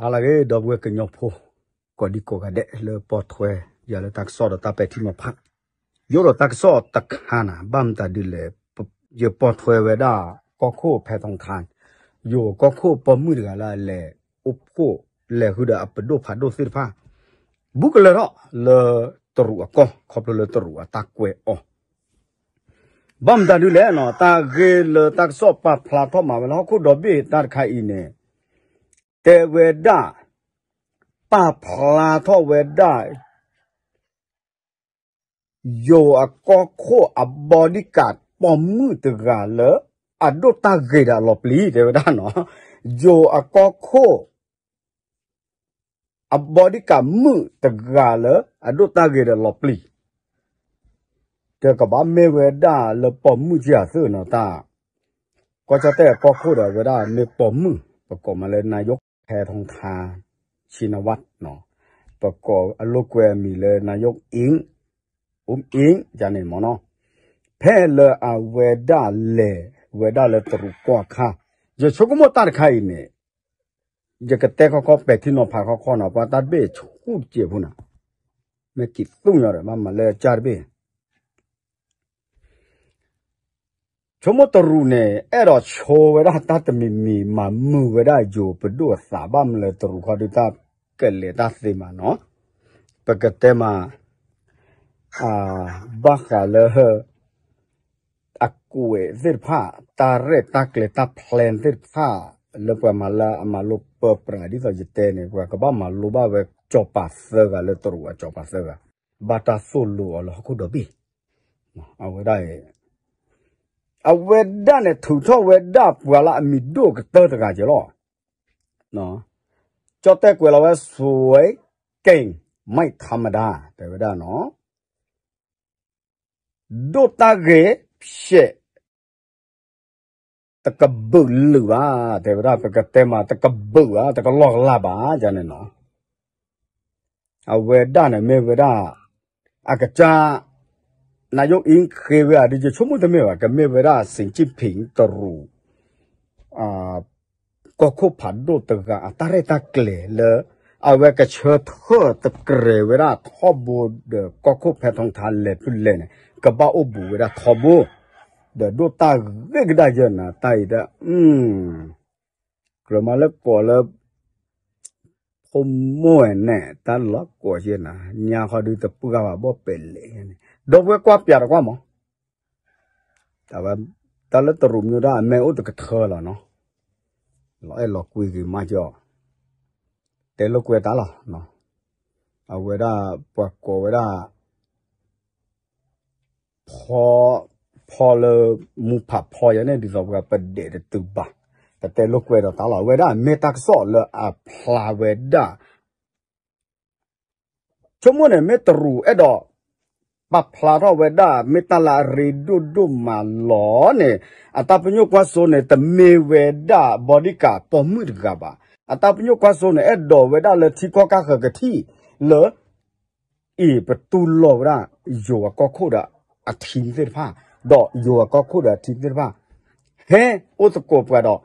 ဟါလၢအဂ့ၤ ဒီပုၢ်ဝဲၢ်ကညီဖိ ကိးဒံကိးဂၤဒဲးလၢပိာ်ထွဲ ယၤလၢတၢ်ကစီၣ်ဒီးတၢ်ပဲာ်ထံနီၤဖး, ယအိၣ်ဒီးတၢ်ကစီၣ်တခါန့ၣ် ဘၣ်မတၤဒ်လဲၣ်, ယပိာ်ထွဲဝဲဒၣ် ကီၢ်ခိၣ်ဖဲထီထါ, ယိၤကီၢ်ခိၣ်ပိာ်မုၣ်တဂၤလၢအလဲၤအိၣ်ဖှိၣ် လဲၤဃုာ်ဒီးအပဒိၣ်ဖးဒိၣ်သ့ၣ်တဖၣ် ဘူးကလၢၤထီၣ်လၢတရူးအကီၢ် ခီဖျိလၢတရူးအတၢ်ကွဲးအီၤ ဘၣ်မတၤဒ်လဲၣ်နီၤ, တၢ်ဂ့ၢ်လၢတၢ်ကစီၣ်ပာ်ဖျါထီၣ်မးဝဲလၢဟီၣ်ခိၣ်ဒီဘ့ၣ်တၢ်တခါအံၤန့ၣ်, တဲဝဲဒၣ်, ပာ်ဖျါထီၣ်ဝဲဒၣ် ယိၤအကီၢ်ခိၣ်အ bodyguard ပိာ်မုၣ်တဂၤလၢ အဒိၣ်တၢ်ဂ့ၤဒီးအလီၤပျံၤ တဲဝဲဒၣ်နီၤ, ယိၤအကီၢ်ခိၣ် အ bodyguard မုၣ်တဂၤလၢအဒိၣ်တၢ်ဂ့ၤဒီးလီၤပျံၤ, ဒီးကဘၣ်မ့ၢ်ဝဲဒၣ်လၢပိာ်မုၣ်က့အသုးနီၤတၢ်, ကီၢ်ကၠီၣ်တဲၣ်အကီၢ်ခိၣ်ဒီးဝဲဒၣ်မ့ၢ်ပိာ်မုၣ်, ပကိးမးလၢ နၤယိၣ်ဖဲထီထါ ဆံနဝး, ပကိးအလိာ်ကွဲအမံၤလၢ နၤယိၣ်အ့ၣ်, အ့ၣ်န့ၣ်မ့ၢ်နီၤ, ဖဲလၢအဝဲဒၣ်လဲၤဝဲဒၣ်လၢတရူးကီၢ်အခါ, ယဆိကမိၣ်တၢ်တခါအံၤန့ၣ် ယကတဲခီခီပဲာ်ထံနီၤဖးခီခီနီၤ, ပှၤတၢ်တဘ့ၣ်ဆူၣ်စဲးဖိနီၤ, မ့ၢ်ကံးသူၣ်ညီဒီး ဘၣ်မၤလၢအကၢ်တဘ့ၣ် ဆိကမိၣ်တရူးန့ၣ် အဲၣ်ဒိးဆိဝဲဒၣ်တၢ်တမံၤမံၤ မၤမုာ်ဝဲဒၣ်ယိၤပဒိၣ်အသး ဘၣ်မနုၤလၢတရူးခီဒုးတၢ်ကလဲၤတၢ်သ့မးနီၤ, ပကတဲမး ဘၣ်ဃးလၢ အကွဲးသ့ၣ်တဖၣ် တၢ်ရဲၣ်တၢ်ကျဲၤတၢ် plan သ့ၣ်တဖၣ် လၢပှၤမၤလၢအမၤလိပၢပြး ဒ်သိးယတဲန့ၣ် ပှၤကဘၣ်မၤလိဘၣ်ဝဲ ကၠီၤပၤသၢဂၤလၢတရူးအကၠီၤပၤသၢဂၤ ဘၣ်တၢ်သိၣ်လိအီၤလၢဟီၣ်ခိၣ်ဒီဘ့ၣ်, အဝဲဒၣ် အဝဲဒၣ်န့ၣ် ထုးထီၣ်ဝဲဒၣ်ပှၤလၢအမံၤဒိၣ်ကတၢၢ်တဂၤက့ၤလီၤ. ကၠီၣ်တဲၣ်ကွဲးလီၤဝဲ စွဲက့ၣ် မ့ၢ်ထါမဒါ တဲဝဲဒၣ်နီၤ, ဒိၣ်တၢ်ဂ့ၤ ဖျဲး တကဘုးလုာ်ဘၣ် တဲဝဲဒၣ် ပကတဲမး တကဘုးဧါ တကလီၢ်ကလၢ်ဘၣ် ယၤန့ၣ်နီၤ. အဝဲဒၣ်န့ၣ်မ့ၢ်ဝဲဒၣ် အကစၢ် နၤယိၣ်အ့ၣ်ဃ့ဝဲဧါ ဒ်ယဆိကမိၣ်တမ့ၢ်ဘၣ် ကမ့ၢ်ဝဲဒၣ် စံၣ်ကၠံၣ်ဖံၣ်တရူး ကီၢ်ခိၣ်ဖးဒိၣ်တဂၤအတၢ်ရဲၣ်တၢ်ကျဲၤလၢ အဝဲကဆၢထၢၣ်တကြဲးဝဲဒၣ်ထီဘိဒီး ကီၢ်ခိၣ်ဖဲထီထါလဲၤဖုလဲၤန့ၣ် ကဘၣ်အိၣ်ဘူးဝဲဒၣ်ထီဘိ ဒီးဒိၣ်တၢ်ဂ့ၢ်ကဒါယဲၢ်နၤ တၢ်အံၤဒၣ် ကြၢးမၤလၢကိးလၢ ဖိမုၣ်ဝဲန့ၣ် တၢ်လီၤကိးက့ၤနၤ ညါဃီဒုးတပုၢ်ဃာ်ဘၣ်ဘီၣ်ပဲာ်လဲၣ်န့ၣ် ဒီပုၢ်ဝဲၢ်ကွၢ်ပၠးတကွၢ်မး တၢ်လၢတရူးမ့ၢ်ဒၣ်အမဲအိၣ်တကထၢလီၤနီၤ, လီၤအဲၣ်လီၤကွံက့ၤမးကီး, တဲလိာ်ကွဲတၢ်လီၤ, အဝဲဒၣ်ပှၤကိးဝဲဒၣ် ဖီ ဖီလၢ မူဖးဖီယၤန့ၣ် ဒ်သိးပှၤပဒဲးတတုၤဘၣ်, ပတဲလိာ်ကွဲဒီးတၢ်လီၤ, အဝဲဒၣ်မ့ၢ်တၢ်ကစီၣ်လၢအဖျါဝဲဒၣ် ဆိကမိၣ်န့ၣ် မ့ၢ်တရူးအဲၣ်ဒိး ပာ်ဖျါထီၣ်ဝဲဒၣ် မ့ၢ်တၢ်လၢအရ့ဒိၣ်ဒိၣ်မးလီၤန့ၣ်, အတၢ်ပညိၣ်ကွၢ်စိန့ၣ် တမ့ၢ်ဝဲဒၣ် bodyguard ပိာ်မုၣ်တဂၤဘၣ်. အတၢ်ပညိၣ်ကွၢ်စိန့ၣ် အဲၣ်ဒိးဝဲဒၣ်လၢထံကီၢ်ကၢ်ဃၢၤကထံၣ်လၢ အံၤပတူၢ်လိာ်ဝဲဒၣ် ယိၤအကီၢ်ခိၣ်ဒီးအ team သ့ၣ်တဖၣ်, ဒီးယိၤအကီၢ်ခိၣ်ဒီးအ team သ့ၣ်တဖၣ် ဟဲအိၣ်သကိးပှၤဒီး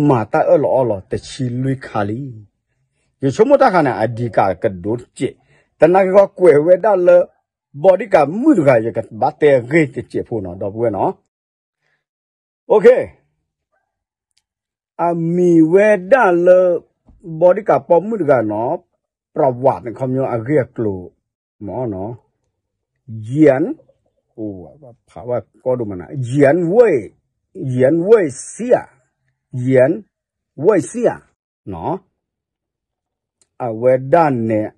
မၤတၢ်အၢၣ်လီၤအီလီၤတဆံလွံၢ်ခါလံ. ယဆိကမိၣ်တၢ်ခါန့ၣ် အဒံးကးကဒိၣ်စဲး, တနာ်က့ၤဃီကွဲးဝဲဒၣ်လၢ bodyguard မုၣ်တဂၤ ယကဘၣ်တဲအဂ့ၢ်တစဲးဖိနီၤ ဒီပုၢ်ဝဲၢ်နီၤ. အမံၤဝဲဒၣ်လၢ bodyguard ပိာ်မုၣ်တဂၤနီၤ, ပြဝးန့ၣ် ခီပညီအဂ့ၢ်အကျိၤ မ့ၢ်နီၤ, ယၣ်, ဖးဝဲကီဒိၣ်မးနၤ, ယၣ်ဝဲ, ယၣ်ဝဲစံယၣ်, ယၣ်ဝဲစံယၣ်, အဝဲဒၣ်န့ၣ်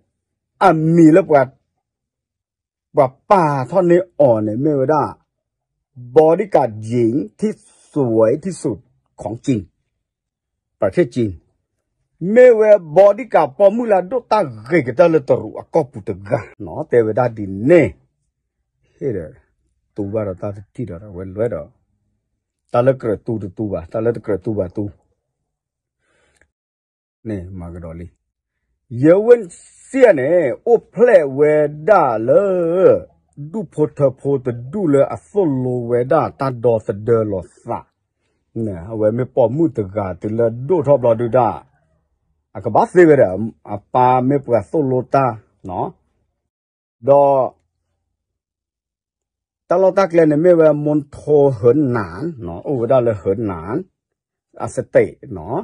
အမံၤလၢပှၤ ပှၤပာ်ထီၣ်န့ၢ်အီၤန့ၣ် မ့ၢ်ဝဲဒၣ် bodyguard ယိၤ ထံၣ်စွဲ ထံၣ်စွဲ ของจริง ประเทศจีน မ့ၢ်ဝဲ bodyguard ပိာ်မုၣ်လၢအဒိၣ်တၢ်ဂ့ၤကတၢၢ်လၢတရူးအကီၢ်ပူၤတဂၤနီၤ တဲဝဲဒၣ်ဒ်န့ၣ်, ဟ့ၣ်ဒီး တူၢ်ဘၣ်ဒီးတၢ်တထံၣ်ဒီးဝဲလွဲဒီး တၢ်လၢကြၢးတူၢ်တတူၢ်ဘၣ် တၢ်လၢတကြၢးတူၢ်ဘၣ်တူၢ် န့ၣ်မၤကဒီးလံ. ယဝဲၢ်စံယၣ်န့ၣ် အိၣ်ဖျဲၣ်ဝဲဒၣ်လၢ ဒူၣ်ဖိထၢဖိတဒူၣ်လၢအသိၣ်လိဝဲဒၣ်တၢ်ဒီသဒၢလီၤသး, အဝဲမ့ၢ်ပိာ်မုၣ်တဂၤတုၤလၢဒိၣ်ထီၣ်ဘျီဒုဒၣ်, အကဘၣ်သ့ဝဲဒီး အပၢ်မ့ၢ်ပှၤသိၣ်လိတၢ်နီၤ, ဒီး တၢ်လီၢ်တၢ်ကျဲန့ၣ်မ့ၢ်ဝဲ မူထိၣ်ဟၢနၢ် အိၣ်ဝဲဒၣ်လၢဟၢနၢ် အစတ့နီၤ,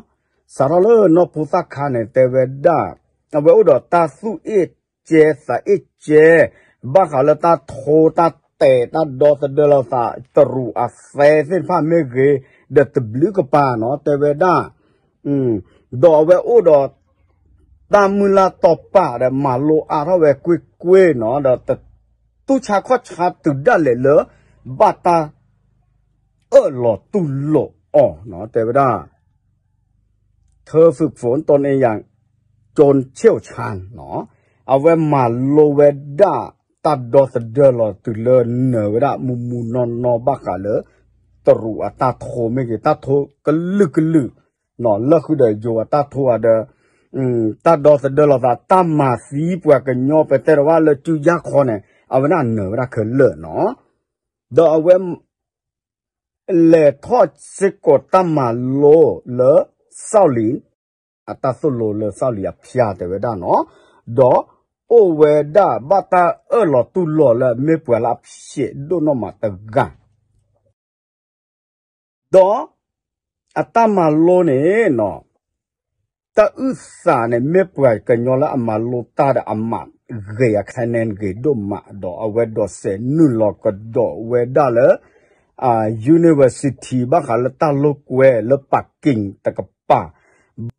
စးထီၣ်လၢနီၢ်ဖိသၣ်ခါန့ၣ် တဲဝဲဒၣ် အဝဲအိၣ်ဒီးတၢ်သူၣ်အ့ၣ်ကဲသးအ့ၣ်ကဲ, ဘၣ်ဃးလၢတၢ်ထိတၢ်တဲာ်တၢ်ဒီသဒၢလီၤသး တရူးအသဲသ့ၣ်တဖၣ်မ့ၢ်ဂ့ၤ, ဒီးတဘျုးကပၤနီၤ တဲဝဲဒၣ် ဒီးအဝဲအိၣ်ဒီး တၢ်မုၢ်လၢ်တီပာ်ဒီးမၤလိအါထီၣ်ဝဲကွ့ၢ်ကွ့ၢ်နီၤ, ဒီးတ တူၢ်ဆါခီၣ်ဆါတုၤဒၣ်လဲာ်လၢ ဘၣ်တၢ်အၢၣ်လီၤတူၢ်လိာ်အီၤနီၤ, တဲဝဲဒၣ် เธอฝึกฝนตนเองอย่างจนเชี่ยวชาญနီၤ, အဝဲမၤလိဝဲဒၣ် တၢ်ဒီသဒၢလီၤတုၤလၢနၢၤဝဲဒၣ်မူမူနီၢ်နီၢ်ဘၣ်ဃးလၢ တရူးအတၢ်ထိမ့ၢ်ဂ့ၤ တၢ်ထိကလုာ်ကလုာ် လၢဃုာ်ဒီးယိၤအတၢ်ထိအဒီး တၢ်ဒီသဒၢလီၤသး တၢ်မၤသံပှၤကညီပတဲတဝၣ်လၢစုယါခီန့ၣ် အဝဲဒၣ်နၢၤဝဲဒၣ်ခဲလၢာ်နီၤ, ဒီးအဝဲ လဲၤထီၣ်စ့ၢ်ကီးတၢ်မၤလိလၢ စီလံၤ အတၢ်သိၣ်လိလၢစီလံၤအဖၠါတဲဝဲဒၣ်နီၤ, ဒီးအိၣ်ဝဲဒၣ်ဘၣ်တၢ်အၢၣ်လီၤတူၢ်လိာ်လၢမ့ၢ်ပှၤလၢအဖျဲးဒိၣ်နီၢ်မးတဂၤ ဒီးအတၢ်မၤလိန့ၣ်နီၤ, တၢ်အုၣ်သးန့ၣ် မ့ၢ်ပှၤကညီလၢအမၤလိတၢ်ဒီးအမးဂ့ၤ အခဲနဲဂ့ၤဒိၣ်မး ဒီးအဝဲဒိးစဲးနုာ်လီၤကဒီးဝဲဒၣ်လၢ university ဘၣ်ဃးလၢတၢ်လိာ်ကွဲလၢ Peking တကပၤ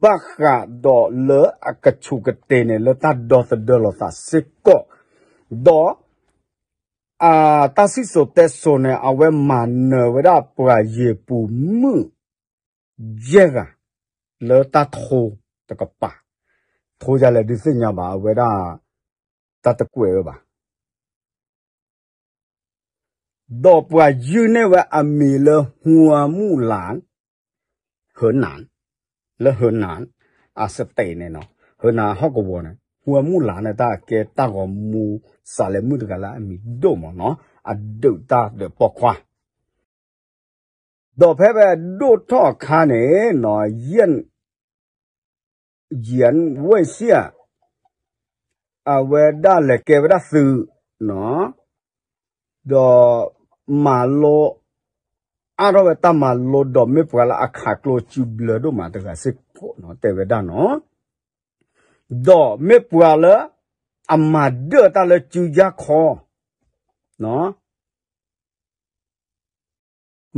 ဘၣ်ဃးဒီးလၢအကဆူးကတ့ၤန့ၣ် လၢတၢ်ဒီသဒၢလီၤသးစ့ၢ်ကီး ဒီး အတၢ်စံၣ်စိၤတဲစိၤန့ၣ် အဝဲမၤနၢၤဝဲဒၣ်ပှၤယံၤပူၤမုၣ် ယဲၢ်ဂၤ လၢတၢ်ထိတကပၤ, ထိယၤလဲၣ်ဒုးသ့ၣ်ညါဘၣ် အဝဲဒၣ် တၢ်တကွဲးဝဲဘၣ် ဒီးပှၤယုၢ်န့ၢ်ဝဲအမံၤလၢ ဟူအမူၣ်လၣ် ဟၢနၢ် လၢဟၢနၢ် အစတ့န့ၣ်နီၤ, ဟၢနၢ်ဟီၣ်ကဝီၤန့ၣ် ဟူအမူၣ်လၣ်န့ၣ် တၢ်ကဲတၢ်ဂီၤမူ စးလဲၤမုၣ်တဂၤလၢအမံၤဒိၣ်မးနီၤ, အဒုးတၢ်ဒီးပိာ်ခွါ ဒီးဖဲဝဲဒိၣ်ထီၣ်အခါန့ၣ်နီၤ, ယဲၢ် ယဲၢ်ဝဲၢ်စံၣ် အဝဲဒၣ်လဲၤကဲဝဲဒၣ်သုးနီၤ, ဒီးမၤလိ အါထီၣ်ဝဲတၢ်မၤလိ ဒီးမ့ၢ်ပှၤလၢအခးကျိစုဘျၢဒိၣ်မးတဂၤစ့ၢ်ကီးနီၤ တဲဝဲဒၣ်နီၤ, ဒီးမ့ၢ်ပှၤလၢ အမၤဒၢၣ်တၢ်လၢစုယါခီ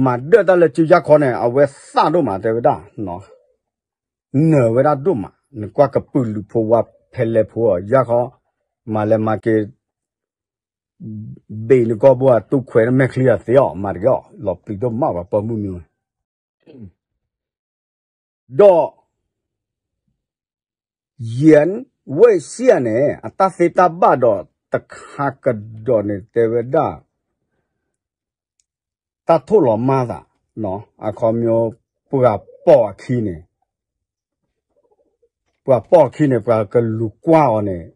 မၤဒၢၣ်တၢ်လၢစုယါခီန့ၣ် အဝဲသၣ်ဒိၣ်မး တဲဝဲဒၣ်, နၢၤဝဲဒၣ်ဒိၣ်မး, နကွၢ်ကပုာ်လုးဖိဝါဖဲလဲၣ်ဖိအီၤ ယါခီ, မၤလဲၤမၤက့ၤ ဘ့ၣ်နကီၢ်ဘိအတူၢ်ခွဲးနမဲာ်ချံအီၤသ့အီၤ မၤတဂ့ၤအီၤ လီၤပျံၤဒိၣ်မးပှၤပိာ်မုၣ်မံၤဝဲ ဒီး ယဲၢ်ဝဲၢ်စံၣ်န့ၣ် အတၢ်သ့တၢ်ဘၣ်ဒီးတခါကဒီးန့ၣ် တဲဝဲဒၣ် တၢ်ထိၣ်လီၤမၢ်သး, အခီပညီ ပှၤပိာ်အခံန့ၣ်, ပှၤပိာ်အခံန့ၣ် ပှၤကလူၤကွၢ်အီၤန့ၣ်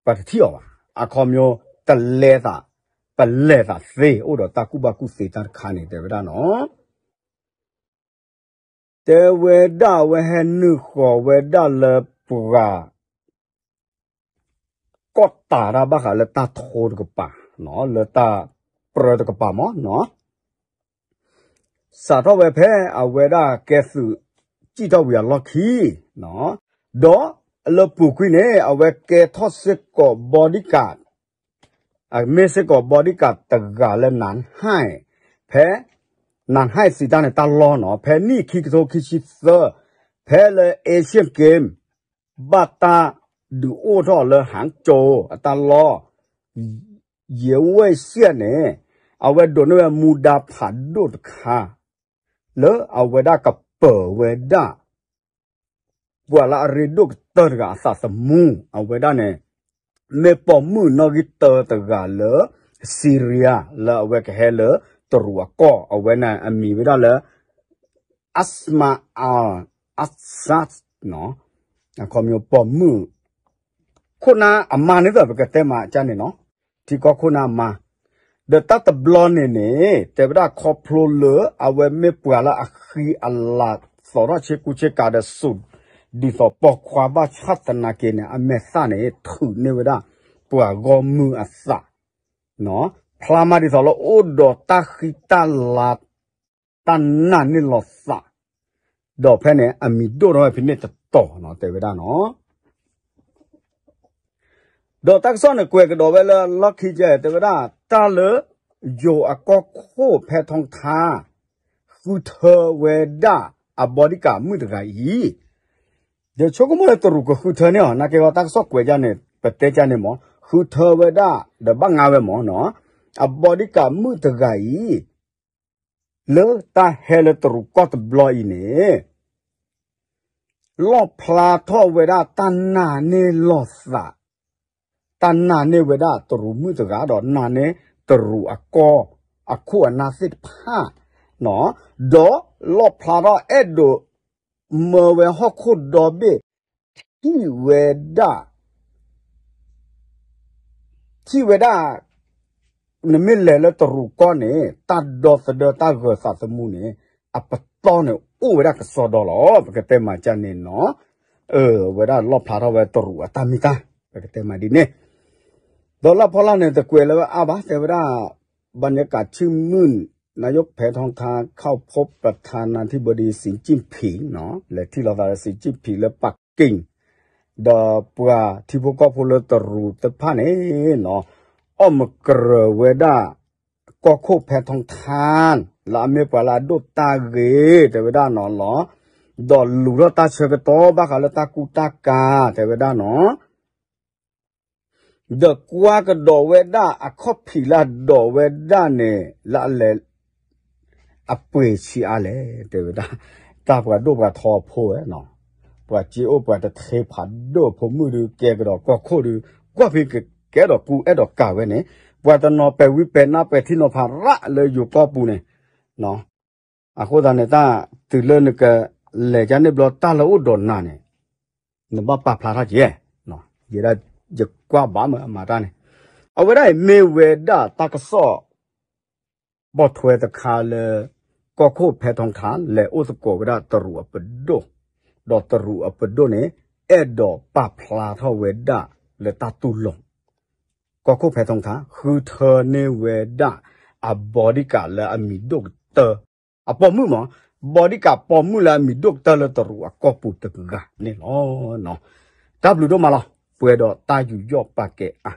ပှၤတထံၣ်အီၤဘၣ်. အခီပညီ တလဲသး, ပလဲၤသးသ့ အိၣ်ဒီးတၢ်ကူၣ်ဘၣ်ကူၣ်သ့တၢ်တခါန့ၣ် တဲဝဲဒၣ်နီၤ. တဲဝဲဒၣ်အဝဲဟဲနုာ်ဃီၤဝဲဒၣ်လၢပှၤ ကီၢ်တးတၢ်ဘၣ်ဃးလၢတၢ်ထိတကပၤ, လၢတၢ်ပြၢတကပၤမးနီၤ. စးထီၣ်ဝဲဖဲအဝဲဒၣ်ကဲသုးစံၣ်ထီၣ်ဝံၤအလီၢ်ခံ, ဒီးလၢပူၤကွံာ်န့ၣ် အဝဲကဲထီၣ်စ့ၢ်ကီး bodyguard, အမ့ၢ်စ့ၢ်ကီး bodyguard တဂၤလၢ နၢ်ဟဲၣ်, ဖဲ နၢ်ဟဲၣ်စံးတၢ်န့ၣ်တၢ်လီၢ်နီၤ, ဖဲနံၣ်ခံကထိခံဆံသၢ, ဖဲလၢ Asian Game ဘၣ်တၢ်ဒုးအိၣ်ထီၣ်လၢဟးကၠိအတၢ်လီၢ်, ယဲၢ်ဝဲၢ်စံၣ်န့ၣ် အဝဲဒိးန့ၢ်ဝဲမူဒါဖးဒိၣ်တခါ လၢအဝဲဒၣ်ကပၢၤဝဲဒၣ် ပှၤလၢအရ့ဒိၣ်ကတၢၢ်တဂၤအသးသမူ အဝဲဒၣ်န့ၣ် မ့ၢ်ပိာ်မုၣ်နီၣ်ဂံၢ်တၢတဂၤလၢ Syria လၢအဝဲကဟဲလၢတရူးအကီၢ် အဝဲန့ၣ်အမံၤဝဲဒၣ်လၢ Asma al-Assad နီၤ, အခီပညီပိာ်မုၣ် ခိၣ်နၢ်အမါန့ၣ်သ့ၣ် ပကတဲမးကန့ၣ်နီၤ, ထံကီၢ်ခိၣ်နၢ်အမါ, ဒီးတၢ်တဘျီန့ၣ်န့ၣ် တဲဝဲဒၣ်ခီဖျိလၢအဝဲမ့ၢ်ပှၤလၢအဃံအလၤ သီထီၣ်ဆ့ကူဆ့ကၤဒီးစူး ဒ်သိးပိာ်ခွါဘၣ်ဆၣ်သနာ်က့န့ၣ် အမဲာ်သၣ်န့ၣ် ထုးန့ၢ်ဝဲဒၣ် ပှၤဂီၢ်မုၢ်အသး ဖျါမးဒ်သိးလၢအိၣ်ဒီးတၢ်ဃံတၢ်လၤ တၢ်နာ်န့ၢ်လီၤသး, ဒီးဖဲန့ၣ် အမံၤဒိၣ်ထီၣ်ဝဲဖဲန့ၣ်တတီၤနီၤ တဲဝဲဒၣ်နီၤ. ဒီးတၢ်ကစီၣ်န့ၣ်ကွဲးကဒီးဝဲလၢလီၢ်ခံကဲ တဲဝဲဒၣ် တၢ်လၢ ယိၤအကီၢ်ခိၣ်ဖဲထီထါ ဃုထၢဝဲဒၣ်အဘီဒံကၣ်မုၣ်တဂၤအံၤ, ဒီးဆိကမိၣ်လၢတရူးကဃုထၢန့ၢ်အီၤ နာ်က့ဂီၤတၢ်ကစီၣ်ကွဲးဒ်န့ၣ် ပတဲဒ်န့ၣ်မး ဃုထၢဝဲဒၣ် ဒီးဘၣ်ငါဝဲမးနီၤ, အဘီဒံကၣ်မုၣ်တဂၤအံၤ လၢတၢ်ဟဲလၢတရူးကီၢ်တဘျီအံၤန့ၣ် လီၣ်ဖျါထီၣ်ဝဲဒၣ်တၢ်နာ်န့ၢ်လီၤသး, တၢ်နာ်န့ၢ်ဝဲဒၣ်တရူးမုၣ်တဂၤ ဒီးနာ်န့ၢ်တရူးအကီၢ်အခိၣ်အနၢ်သ့ၣ်တဖၣ်, ဒီးလီၣ်ဖျါထီၣ်အဲၣ်ဒိးမၢဝဲဟီၣ်ခိၣ်ဒီဘ့ၣ် ထံၣ်ဝဲဒၣ် ထံၣ်ဝဲဒၣ် နမ့ၢ်လဲၤလၢတရူးကီၢ်န့ၣ် တၢ်ဒီသဒၢတၢ်ဂၢၤသးသမူန့ၣ် အပတီၢ်န့ၣ်အိၣ်ဝဲဒၣ်ကစီဒီလီၤ. ပကတဲမးဒ်န့ၣ်နီၤ, အဝဲဒၣ်လီၣ်ဖျါထီၣ်ဝဲတရူးအတၢ်မံတၢ် ပကတဲမးဒ်န့ၣ်, ဒီးလၢဖီလာ်န့ၣ် တကွဲးလၢအါဘၣ် တဲဝဲဒၣ် ဘၣ်န့ၣ်ကးဆံမုၣ် นายก แพทองธาร เข้าพบประธานาธิบดี สีจิ้นผิง လဲၤထံၣ်လိာ်သးဒီး สีจิ้นผิง လၢပက့ၣ် ဒီးပှၤထံဖိကီၢ်ဖိလၢတရူးတဖၣ်န့ၣ်နီၤ, အီၣ်မုၢ်ကရၢၢ်ဝဲဒၣ် ကီၢ်ခိၣ်ဖဲထီထါ လၢအမ့ၢ်ပှၤလၢအဒိၣ်တၢ်ဂ့ၤ တဲဝဲဒၣ်နီၤလီၤ. ဒီးလူၤထီၣ်တၢ်ဆၢကတီၢ်ဘၣ်ဃးလၢတၢ်ကူတၢ်ကၤ တဲဝဲဒၣ်နီၤ ဒီးကွၢ်ကဒီးဝဲဒၣ်အခီၣ်ဖံးလၢအဒိးဝဲဒၣ်န့ၣ် လၢအလဲၤ အပှ့ၤဆံးအါလဲၣ် တဲဝဲဒၣ်, တၢ်ပှၤဒိၣ်ပှၤထီဖိဝဲနီၤ, ပှၤစ့အိၣ်ပှၤတထ့ဖးဒိၣ်အဖိမုၣ်ဒုး ကဲကဒီးကီၢ်ခိၣ်ဒုး ကွၢ်ဖဲကကဲဒီးကူအဲၣ်ဒိးကၤဝဲန့ၣ်, ပှၤတနီၤပဲာ်ဝံပဲာ်နါပဲာ်ထံနီၤဖးရၣ်လၢယိၤကီၢ်ပူၤန့ၣ် အဃိသတးန့ၣ် တၢ်တုၤလၢနကလဲၤကန့ၣ်ဘျီတၢ်လၢအိၣ်ဒီးနၤန့ၣ် နဘၣ်ပာ်ဖျါထီၣ်က့ၤ, ယဲဒၣ် ယကွၢ်ဘၣ်မးအမၤတၢ်န့ၣ်, အဝဲဒၣ်အံၤမ့ၢ်ဝဲဒၣ်တၢ်ကစီၣ် ပိာ်ထွဲတခါလၢ ကီၢ်ခိၣ်ဖဲထီထါ လဲၤအိၣ်သကိးဝဲဒၣ်တရူးအပဒိၣ်, ဒီးတရူးအပဒိၣ်န့ၣ် အဲၣ်ဒိးပာ်ဖျါထီၣ်ဝဲဒၣ်လၢတၢ်တူၢ်လိာ် ကီၢ်ခိၣ်ဖဲထီထါ ဃုထၢန့ၢ်ဝဲဒၣ် အဘီဒံကၣ်လၢအမံၤဒိၣ်ကတၢၢ် အပိာ်မုၣ်မး, ဘီဒံကၣ်ပိာ်မုၣ်လၢအမံၤဒိၣ်ကတၢၢ်လၢတရူးအကီၢ်ပူၤတဂၤန့ၣ်လီၤ. တၢ်ဘျုးဒိၣ်မးလီၤ. ပှဲၤဒီးတၢ်ယူးယီၣ်ပာ်ကဲအါ